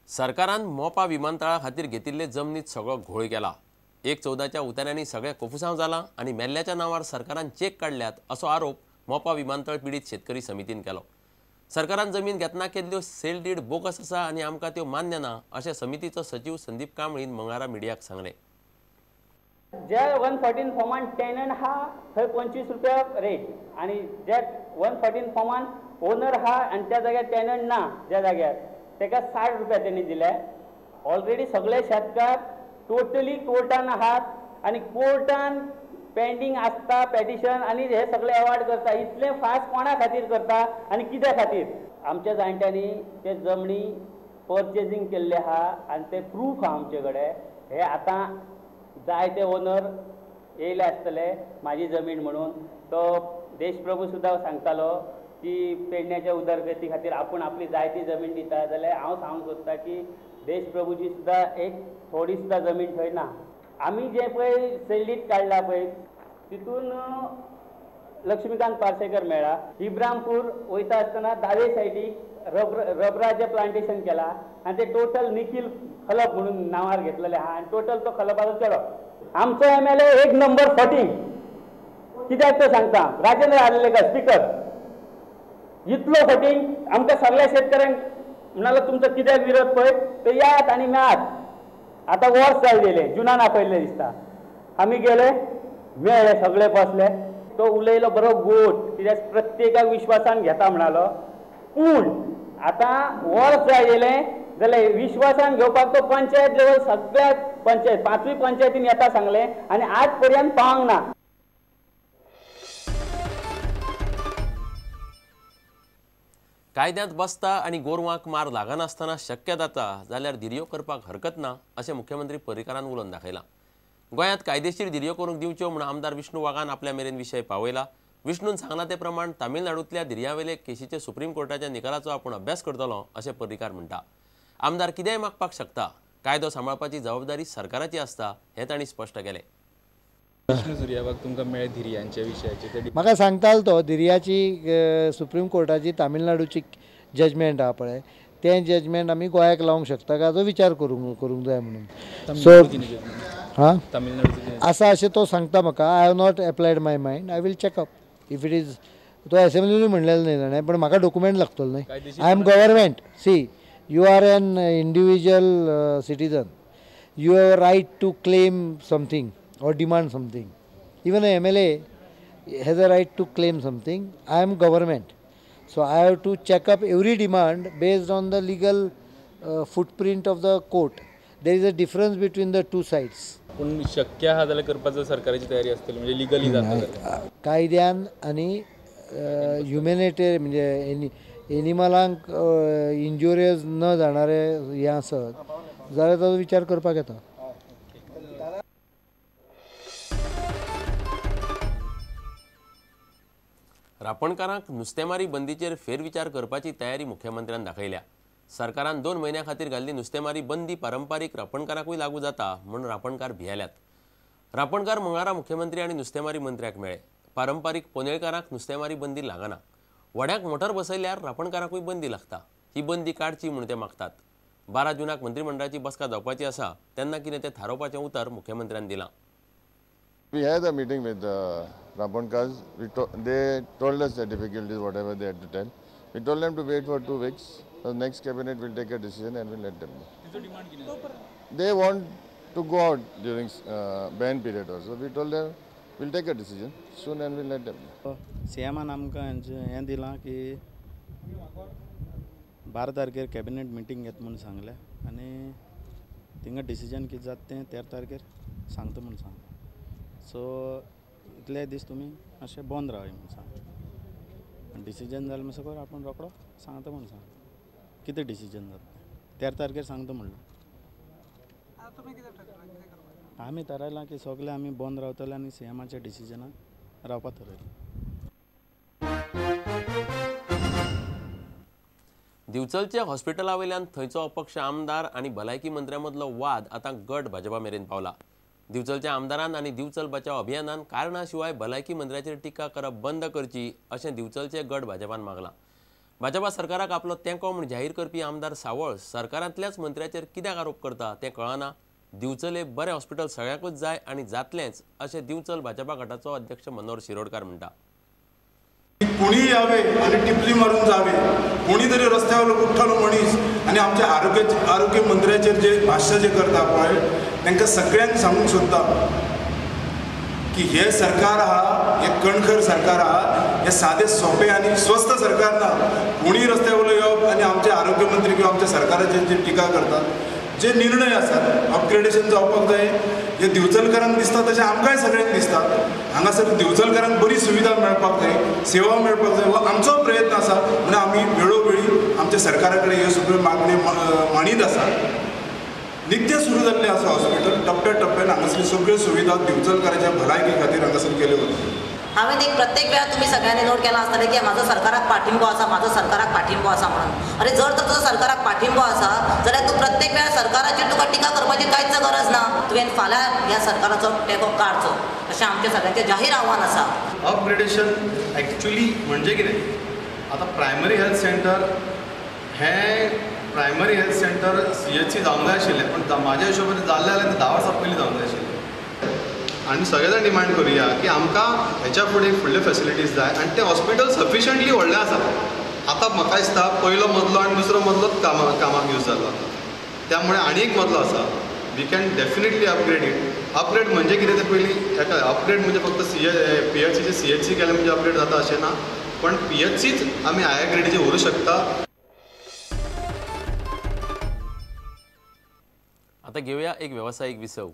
सरकारान मोपा विमानतळा खातीर घेतिल्ले जमनीत सगळो घोळ केला. 1/14च्या उतार्यांनी सगळें कोफुसांव जालां आनी मेल्ल्याच्या नांवार सरकारान चेक काडल्यात असो आरोप मोपा विमानतळ पिडीत शेतकरी समितीन केलो. सरकारान जमीन घेतना केल्ल्यो सेल did bogus आसा आनी आमकां त्यो मान्य ना अशें समितीचो सचीव संदीप कांबळीन मंगळारा मिडियाक सांगलें. जे 114 फॉर्मान टेनंट हा थंय 25 रुपया रेट आनी जे 114 फॉर्मान ओनर हा आनी त्या जाग्यार टेनंट ना ज्या जाग्यार ताका 60 रुपया तेणी दिले. ऑलरेडी सगळे शेतकार टोटली कोर्टान आहात आनी कोर्टान पेंडींग आसता पेटिशन आनी हे सगळे अवॉर्ड करता. इतलें फास्ट कोणा खातीर करता आनी कित्या खातीर? आमच्या जाणट्यांनी ते जमनी पर्चेजींग केल्ले आहा आनी ते प्रूफ आहा आमचे कडेन. हे आतां जायते ओनर येयले आसतले म्हाजी जमीन म्हणून. तो देशप्रभू सुद्दां सांगतालो की पेडण्याच्या उदरगती खातीर आपूण आपली जायती जमीन दिता, जाल्यार हांव सांगूंक सोदता की देशप्रभूची सुद्दां एक थोडी सुद्दां जमीन थंय ना. आमी जे पळय सेल्डीट काडला पळय तितून लक्ष्मीकांत पार्सेकर मेळ्ळा. इब्रामपूर वयता आसतना दावे सायडीक रबराचें प्लांटेशन केलां आनी ते टोटल निखील खलप म्हणून नांवार घेतलेले आहा आनी टोटल तो खलपाचो चेडो. आमचो MLA 1 number 14 कित्याक तो सांगता, राजेंद्र आर्लेकर स्पिकर इतलो फटींग आमकां सगळ्या शेतकऱ्यांक म्हणालो तुमचो कित्याक विरोध पळय ते यात आनी मेळात. आतां वर्स जाय गेलें, जुनान आपयल्लें दिसता. आमी गेले मेळ्ळे सगळे बसले. तो उलयलो बरो गोड कित्याक प्रत्येकाक विश्वासान घेता म्हणालो. पूण आतां वर्स जाय गेलें जाल्यार विश्वासान घेवपाक तो पंचायत लेवल सगळ्या पंचायत 5वी पंचायतीन येता सांगलें आनी आज पर्यंत पावंक ना. कायद्यांत बसता आनी गोरवांक मार लागनासतना शक्य जाता जाल्यार धिरयो करपाक हरकत ना अशें मुख्यमंत्री पर्रीकारान उलोवन दाखयलां. गोंयांत कायदेशीर धिरयो करूंक दिवच्यो म्हूण आमदार विष्णू वाघान आपल्या मेरेन विशय पावयला. विष्णून सांगलां ते प्रमाण तामिळनाडूंतल्या धिरयांवेले केशीचे सुप्रीम कोर्टाच्या निकालाचो आपूण अभ्यास करतलो अशें पर्रीकार म्हणटा. आमदार कितेंय मागपाक शकता, कायदो सांबाळपाची जबाबदारी सरकाराची आसता हें तांणी स्पश्ट केलें. म्हाका सांगतालो तो धिरयाची सुप्रीम कोर्टाची तामिळनाडूची जजमेंट आहा पळय, तें जजमेंट आमी गोंयाक लावंक शकता काय हाचो विचार करूंक जाय म्हणून. सो हां आसा अशें तो सांगता म्हाका. I have not applied my mind, I will check up if it is. तो एसेंब्लीनूय म्हणलेलें न्हय जाणें, पण म्हाका डॉक्युमेंट लागतलो न्हय. I am government. See you are an individual citizen, you have right to claim something or demand something. Even a MLA has a right to claim something. I am government, so I have to check up every demand based on the legal footprint of the court. There is a difference between the two sides. पूण शक्य आहा जाल्यार करपाचो सरकाराची तयारी आसतली, म्हणजे legally जाता कायद्यान आनी ह्युमॅनिटेरियन म्हणजे एनिमलांक इंजुरियस न जाणारे हें आसत जाल्यार ताचो विचार करपाक येता. रापणकारांक नुस्तेमारी बंदीचेर फेरविचार करपाची तयारी मुख्यमंत्र्यान दाखयल्या. सरकारान 2 म्हयन्यां खातीर घाल्ली नुस्तेमारी बंदी पारंपारीक रापणकारांकूय लागू जाता म्हूण रापणकार भियेल्यात. रापणकार मंगळारा मुख्यमंत्री आनी नुस्तेमारी मंत्र्याक मेळ्ळे. पारंपारीक पोनेळकारांक नुस्तेमारी बंदी लागना, व्हड्यांक मोटर बसयल्यार रापणकारांकूय बंदी लागता. ही बंदी काडची म्हूण ते मागतात. 12 जूनाक मंत्रिमंडळाची बसका जावपाची आसा तेन्ना कितें तें थारोवपाचें उतर मुख्यमंत्र्यान दिलां. We had a meeting with the Raponkars. They told us the difficulties, whatever they had to tell. We told them to wait for 2 weeks. The next cabinet will take a decision and we'll let them know. They want to go out during ban period also. We told them we'll take a decision soon and we'll let them know. CM आमकां हें दिलां की 12 तारखेर cabinet meeting घेत म्हूण सांगलें आनी थिंगा डिसिजन कितें जाता तें 13 तारखेर सांगता म्हूण सांगलें. सो इतले दीस तुमी मातशें बंद रावया म्हूण सांगलें. डिसिजन जालें म्हणसर आपूण रोकडो सांगता म्हूण सांगलें. कितें डिसिजन जाता तें 13 तारखेर सांगता म्हणलें. आमी थारायलां की सगळे आमी बंद रावतले आनी सीएमाच्या डिसिजनाक रावपाक थारायलां. दिवचलच्या हॉस्पिटला वयल्यान थंयचो अपक्ष आमदार आनी भलायकी मंत्र्या मदलो वाद आतां गट भाजपा मेरेन पावला. दिवचलच्या आमदारान आनी दिवचल बचाव अभियानान कारणा शिवाय भलायकी मंत्र्याचेर टिका करप बंद करची अशें दिवचलचे गट भाजपान मागलां. भाजपा सरकाराक आपलो तेंको म्हूण जाहीर करपी आमदार सावळ सरकारांतल्याच मंत्र्याचेर कित्याक आरोप करता तें कळना. दिवचले बरें हॉस्पिटल सगळ्यांकूच जाय आनी जातलेंच अशें दिवचल भाजपा गटाचो अध्यक्ष मनोहर शिरोडकार म्हणटा. कोणी यावे आणि टिपली मारून जावे, कोणी तरी रस्त्यावर उठ्ठालो मनीस आणि आमच्या आरोग्य मंत्र्याचेर जे भाश्य जे करता पळय तांकां सगळ्यांक सांगूंक सोदता की हे सरकार आहा, हे कणखर सरकार आहा, हे सादे सोंपे आनी स्वस्थ सरकार ना. कोणी रस्त्या वयलो येवप आनी आमचे आरोग्य मंत्री किंवा आमच्या सरकाराचेर जे टिका करतात, जे निर्णय आसात अपग्रेडेशन जावपाक जाय, हे दिवचलकारांक दिसता तशें आमकांय सगळ्यांक दिसता. हांगासर दिवचलकारांक बरी सुविधा मेळपाक जाय, सेवा मेळपाक जाय, हो आमचो प्रयत्न आसा. म्हणून आमी वेळोवेळी आमच्या सरकारा कडेन ह्यो सगळ्यो मागण्यो मांडीत आसा. नित्य सुरू जाल्लें आसा हॉस्पिटल, टप्प्या टप्प्यान हांगासर सगळ्यो सुविधा दिवचलकाराच्या भलायके खातीर हांगासर केल्यो वता. हांवें एक प्रत्येक वेळार तुमी सगळ्यांनी नोट केलां आसतलें की म्हाजो सरकाराक पाठिंबो आसा, म्हाजो सरकाराक पाठिंबो आसा म्हणून. अरे जर तर तुजो सरकाराक पाठिंबो आसा जाल्यार तूं प्रत्येक वेळार सरकाराचेर तुका टिका करपाची कांयच गरज ना. तुवें फाल्यां ह्या सरकाराचो टेको काडचो अशें आमचें सगळ्यांचें जाहीर आव्हान आसा. अपग्रेडेशन एक्चुली म्हणजे कितें, आतां प्रायमरी हेल्थ सेंटर हें प्रायमरी हेल्थ सेंटर CHC जावंक जाय आशिल्लें, पूण म्हाज्या हिशोबान जाल्लें जाल्यार तें 10 वर्सां पयलीं जावंक जाय आशिल्लें. आनी सगळे जाण डिमांड करुया की आमकां हेच्या फुडें फुडल्यो फेसिलिटीज जाय आनी तें हॉस्पिटल सफिशंटली व्हडलें आसा. आतां म्हाका दिसता पयलो मदलो आनी दुसरो मदलोच कामाक यूज जाल्लो आतां, त्यामुळे आनी एक मदलो आसा. We can definitely upgrade it. Upgrade म्हणजे कितें तें पयलीं हेका अपग्रेड म्हणजे फक्त PHC CHC केलें म्हणजे अपग्रेड जाता अशें ना, पण PHCच आमी हायर ग्रेडीचेर व्हरूंक शकता. आतां घेवया एक वेवसायीक विसव.